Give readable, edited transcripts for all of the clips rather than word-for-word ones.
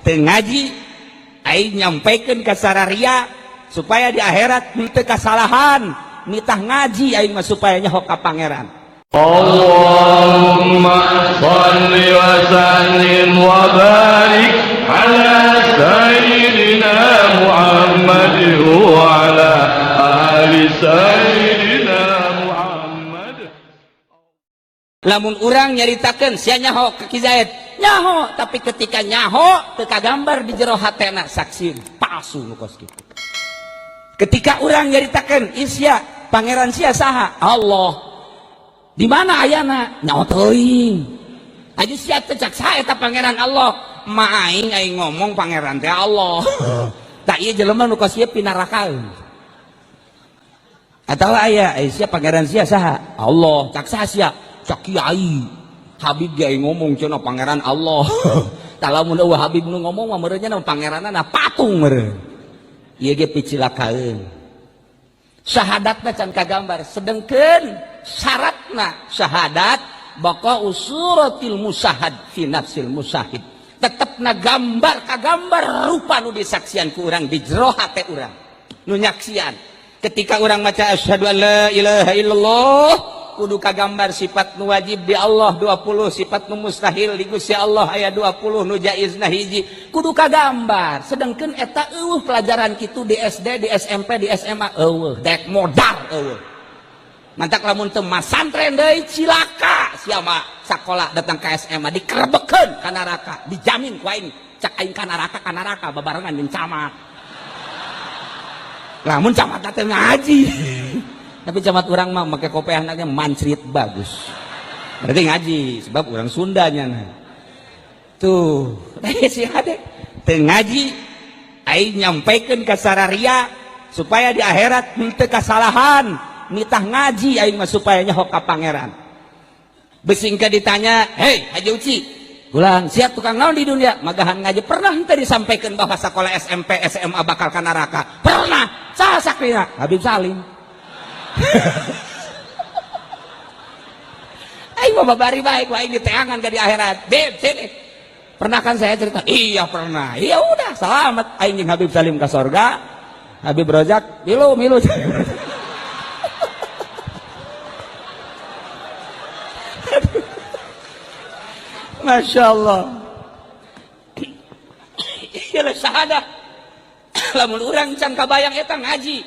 Teu ngaji aing nyampaikan ka sararia supaya di akhirat henteu kasalahan. Nitah ngaji aing mah supaya nyaho ka pangeran. Allahumma shalli wa sallim wa barik ala sayyidina Muhammad wa ala ali sayyidina Muhammad. Lamun urang nyaritakeun sia nyaho ka Ki Zaid, nyaho, tapi ketika nyaho teu kagambar di jero hatena, saksi palsu nu kos kitu. Ketika urang nyaritakeun sia pangeran sia saha? Allah. Di mana ayana? Nyaho teuing. Aja sia teh cak saha eta pangeran Allah? Ma aing aing ngomong pangeran teh Allah. Tak ieu jelema nu kos ieu pinarakaeun. Atawa aya, sia pangeran sia saha? Allah. Cak saha sia? Cak kiai. Habib ge ngomong cenah pangeran Allah. Tah lamun eueuh Habib nu ngomong mah meureun nya pangeranna patung meureun. Ieu ge picilakaeun. Syahadatna can kagambar, sedengkeun syaratna syahadat baqa usuratil musahad fi nafsil musahid. Tetepna gambar kagambar rupa nu disaksian ku urang di jero hate urang. Nu nyaksian. Ketika urang maca asyhadu an la ilaha illallah, kudu kagambar sifat nu wajib di Allah 20, sifat nu mustahil di Gusti Allah aya 20, nu jaizna hiji, kudu kagambar. Sedengkeun eta eueuh pelajaran kitu di SD, di SMP, di SMA eueuh, dek modar eueuh. Mantak lamun teu masantren deui cilaka sia mah sakola datang ka SMA dikerebekeun ka neraka, dijamin ku aing, cak aing ka neraka babarengan jeung camat. Lamun camat teh ngaji. Tapi camat urang mah make kopeahna ge mancrit bagus. Berarti ngaji sebab urang Sundanya nah. Tuh, si ade teu ngaji aing nyampaikan ka sararia supaya di akhirat henteu kasalahan. Nitah ngaji aing mah supaya nyaho ka pangeran. Besingka ditanya, "Hei, Haji Uci, ulang siap tukang naon di dunia?" Magahan ngaji. Pernah henteu disampaikan bahwa sekolah SMP, SMA bakal ka neraka? Pernah. Saha sakrina? Habib Salim. Aing mah babari baik, aing diteangan ka di akhirat. Beb, sini. Pernah kan saya cerita? Iya pernah. Iya udah, selamat aing jeung Habib Salim ka sorga. Habib Rozak milu milu. Masya Allah. Iyalah syahadah. Lamun urang can kabayang eta ngaji.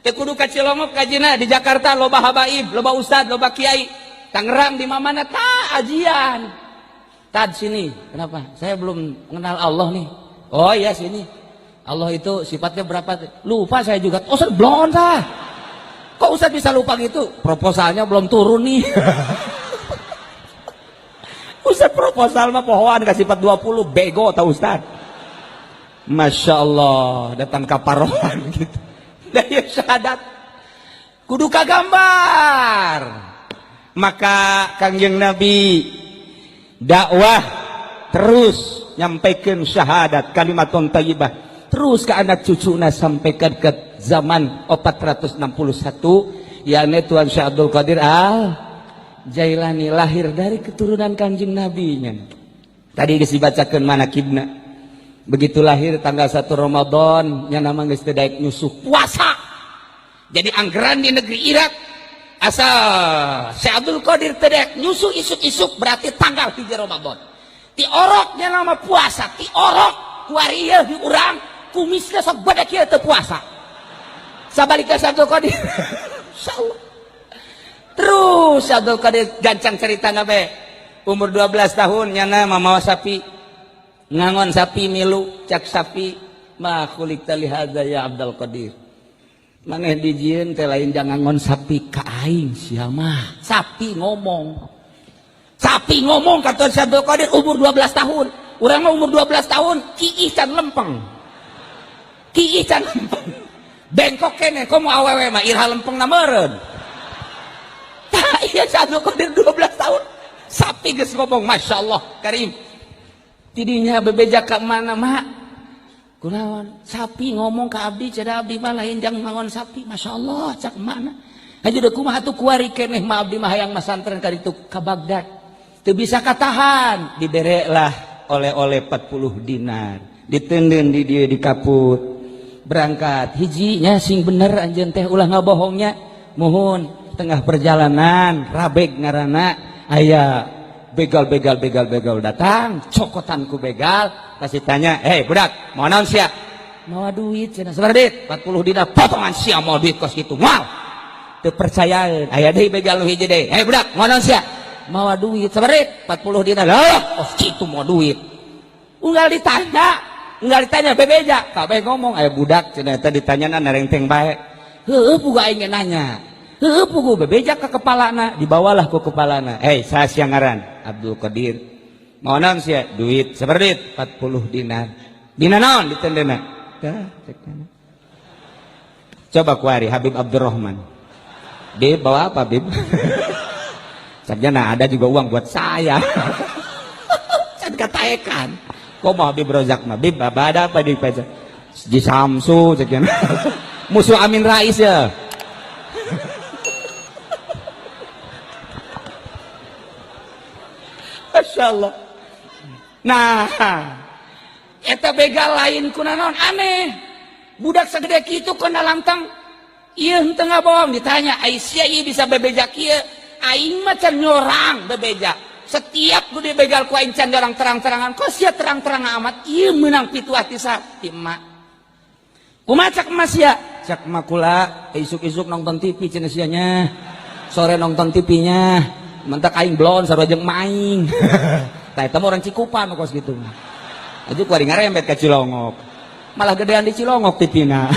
Teu kudu ka Cilongok kajina, di Jakarta loba habaib, loba ustad, loba kiai. Tangerang di mana ta ajian. Tad sini, kenapa? Saya belum mengenal Allah nih. Oh iya sini. Allah itu sifatnya berapa? Lupa saya juga. Oh, Ustaz blon tah. Kok Ustaz bisa lupa gitu? Proposalnya belum turun nih. Ustaz proposal mah pohoan ka sifat 20, bego tau Ustaz. Masya Allah, datang kaparohan gitu. Dari syahadat kudu kagambar. Maka Kangjeng Nabi dakwah terus nyampaikan syahadat kalimatun thayyibah terus ke anak cucuna sampaikan ke zaman 461, yakni Tuan Syekh Abdul Qadir Al Jailani lahir dari keturunan Kanjeng Nabi nya. Tadi geus dibacakeun manakibna. Begitu lahir tanggal 1 Ramadan nya nama geus teu daek nyusuh puasa. Jadi anggaran di negeri Irak asal Syekh Abdul Qadir teu daek nyusuh isuk-isuk berarti tanggal 3 Ramadan. Ti orok nya nama puasa, ti orok kuari ieu di urang kumisna sok badak ieu teu puasa. Sabalika Syekh Abdul Qadir. Insyaallah. Terus Abdul Qadir gancang cerita nabe. Umur 12 tahun nyana mamawa sapi. Ngangon sapi milu cak sapi ma khuliqta li hadza ya Abdul Qadir. Maneh dijieun teh lain jangan ngangon sapi ka aing sia mah. Sapi ngomong. Sapi ngomong kata Syekh Abdul Qadir umur 12 tahun. Urang mah umur 12 tahun kiih can lempeng. Kiih can lempeng. Bengkok kene komo awewe mah irha lempeng na meureun. Tah iya Syekh Abdul Qadir 12 tahun. Sapi geus ngomong Masya Allah Karim. Tidinya bebeja ka mana mak? Kunaon? Sapi ngomong ka abdi, cenah abdi mah lain jang mangon sapi. Masya Allah cak mana? Haji deui kumaha atuh kuari keneh mah abdi mah hayang masantren ka ditu ka Baghdad. Teu bisa katahan, dibere lah oleh-oleh 40 dinar diteundeun di dieu di kaput berangkat hijinya sing bener anjeun teh ulah ngabohongnya mohon tengah perjalanan rabeg ngaranna aya begal begal begal begal datang cokotan ku begal kasih tanya, "Hei budak, mau naon sia?" "Mawa duit cenah." "Sabaraha duit?" 40 dinar. "Potongan sia mau duit kos kitu." Moal. Teu percayaan. Aya deui begal nu hiji deui. "Hei budak, mau naon sia?" "Mawa duit." "Sabaraha duit?" 40 dinar. "Lah, kos kitu mau duit." Unggal ditanya, unggal ditanya bebeja, kabeh ngomong aya budak cenah eta ditanyana narengteng bae. Heueuh pugu aing ge nanya. Heueuh pugu bebeja ka kepalana, dibawalah ku kepalana. "Hei, saha sia ngaran?" "Abdul Qadir." "Mau naon sia?" "Duit." "Sabaraha duit?" 40 dinar. "Dina naon ditendeuna?" Tah, cek. Coba kuari Habib Abdurrahman. "Bib, bawa apa, Bib?" "Sarjana ada juga uang buat saya." Can kataekan. Kok mau Habib Rozak mah? "Bib, ada apa di pajak?" "Ji Samsu," cek. Musuh Amin Rais ya. Masya Allah. Nah, eta begal lain kuna naon aneh. Budak segede kitu kena lantang ieu henteu ngabohong ditanya, "Ai sia ieu bisa bebeja kieu?" "Aing mah can nyorang bebeja. Setiap gue dibegal ku aing can nyorang terang-terangan. Kok sia terang-terang amat?" Ieu meunang pituah ti ti emak. "Kumaha cak emak sia?" "Cak emak kula isuk-isuk nonton TV cenah sia nya. Sore nonton TV-nya. Mentak aing blon sarua jeung emak aing." Tah eta mah orang Cikupa nu kos kitu. Aju kuari ngarembet ka Cilongok. Malah gedean di Cilongok TV-na.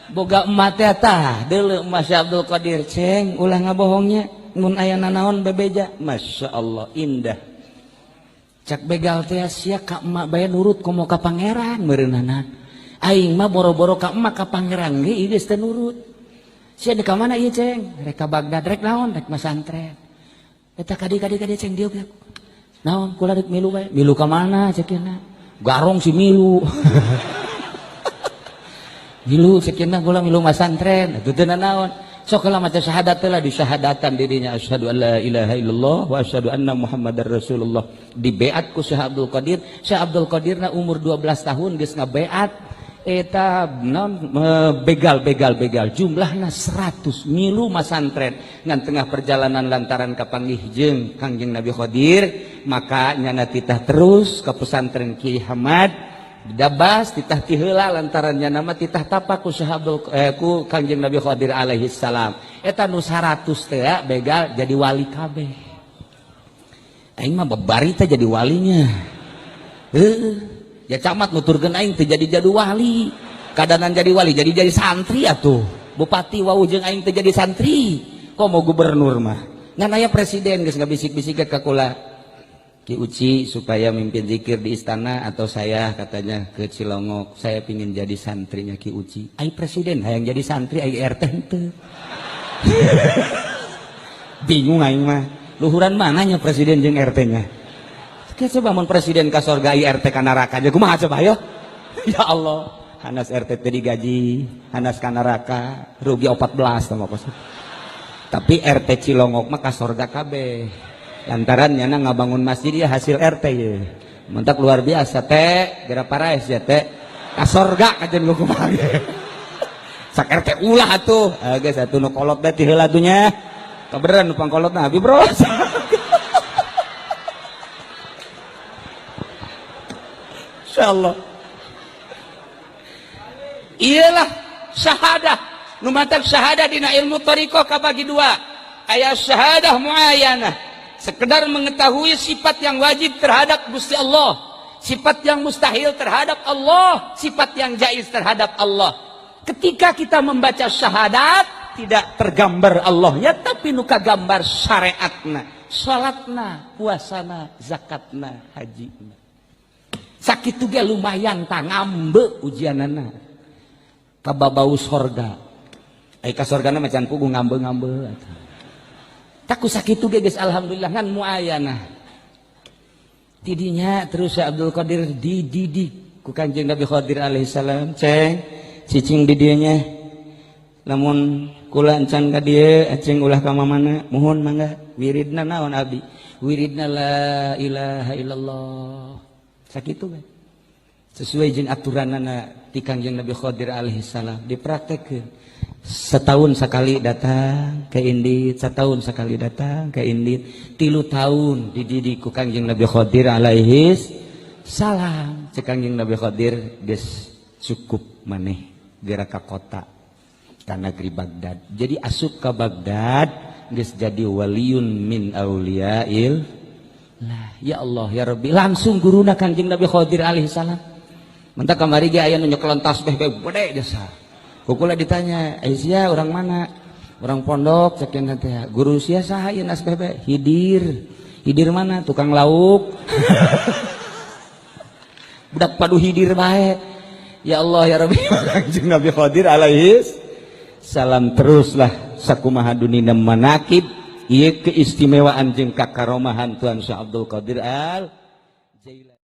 Boga emak teh tah deuleu Mas Abdul Qadir, "Ceng, ulah ngabohongnya mun aya nanaon bebeja." Masya Allah indah. Cak begal teh sia ka emak bae nurut komo ka pangeran meureunana. Aing mah boro-boro ka emak ka pangeran ge ieu geus teu nurut. "Sia di ka mana ieu, Ceng?" "Rek ka Baghdad." "Rek naon?" "Rek masantren." "Eta kadi kadi kadi, Ceng, dieu naon?" "Kula rek milu bae." "Milu ka mana?" cek. "Garong si milu." "Milu," cek, "kula milu masantren." "Atuh teu naon? Sok heula maca syahadat lah." Disyahadatan dirinya, asyhadu an la ilaha illallah wa asyhadu anna muhammadar rasulullah. Dibeat ku Syekh Abdul Qadir. Syekh Abdul Qadir na umur 12 tahun geus ngabeat eta non begal begal begal jumlahna 100 milu masantren. Ngan tengah perjalanan lantaran kapanggih jeung Kangjeng Nabi Khadir, maka nyana titah terus ke pesantren Kiai Hamad Dabas, titah ti heula lantaran nyana mah titah tapak ku Syekh Abdul ku Kangjeng Nabi Khadir alaihi salam. Eta nu 100 teh begal jadi wali kabeh. Aing mah babari teh jadi walinya. Heuh, ya camat nuturkeun aing teh jadi jadi wali. Kadanan jadi wali jadi santri atuh. Bupati wau jeung aing teh jadi santri. Kok mau gubernur mah. Ngan aya presiden geus ngabisik-bisik ka kula. Ki Uci supaya mimpin zikir di istana atau saya katanya ke Cilongok, saya pingin jadi santrinya Ki Uci. Ai presiden hayang jadi santri, ai RT henteu. Bingung aing mah. Luhuran mananya presiden jeung RT-nya? Coba mun presiden ka sorga ai RT ka neraka aja kumaha coba ayo? Ya Allah, hanas RT teh digaji, hanas ka neraka, rugi 14 sama kos. Tapi RT Cilongok mah ka sorga kabeh. Lantaran nyana ngabangun masjid ya hasil RT ya. Mentak luar biasa teh, geura paraes ya teh. Ka sorga kajen kumaha ge. Sak RT ulah atuh. Ah geus atuh nu kolot teh ti heula atuh nya. Kabeneran nu pangkolotna Habib Bro. Insyaallah. Iyalah syahadah. Nu matak syahadah dina ilmu thariqah kabagi dua. Aya syahadah muayyanah, sekedar mengetahui sifat yang wajib terhadap Gusti Allah, sifat yang mustahil terhadap Allah, sifat yang jaiz terhadap Allah. Ketika kita membaca syahadat tidak tergambar Allahnya, tapi nu kagambar syariatna, salatna, puasana, zakatna, hajina. Sakitu ge lumayan tah ngambe ujianana. Kababau sorga. Ai ka sorgana mah can puguh ngambe-ngambe atuh. Taku sakitu ge geus alhamdulillah ngan muayanah. Tidinya terus Syekh Abdul Qadir dididik ku Kanjeng Nabi Khadir alaihi salam, "Ceng, cicing di dieu nya. Lamun kula encan ka dieu, aceng ulah ka mamana, muhun mangga wiridna naon abdi?" Wiridna la ilaha illallah. Sakitu we. Sesuai jeung aturanana ti Kangjeng Nabi Khadir alaihi salam dipraktekkeun. Setahun sekali datang ke Indit, setahun sekali datang ke Indit, 3 tahun dididik ku Kangjeng Nabi Khadir alaihi salam. Cek Kangjeng Nabi Khadir, "Geus cukup maneh, geura ka kota, ka negeri Baghdad." Jadi asup ka Baghdad geus jadi waliyun min auliyail lah. Ya Allah ya Rabbi, langsung guruna Kangjeng Nabi Khadir alaihi salam. Mentak kamari ge aya nu nyekelon tasbih bae gede jasa. Kukula ditanya, "Eh, sia orang mana?" "Orang pondok," cek teh. "Guru sia saha ieu nasbeh bae?" "Hidir." "Hidir mana?" "Tukang lauk." Budak padu hidir bae. Ya Allah ya Rabbi, Kangjeng Nabi Khadir alaihi salam teruslah sakumaha dunina manakib ieu keistimewaan jeung kakaromahan Tuhan Syekh Abdul Qadir Al Jailani.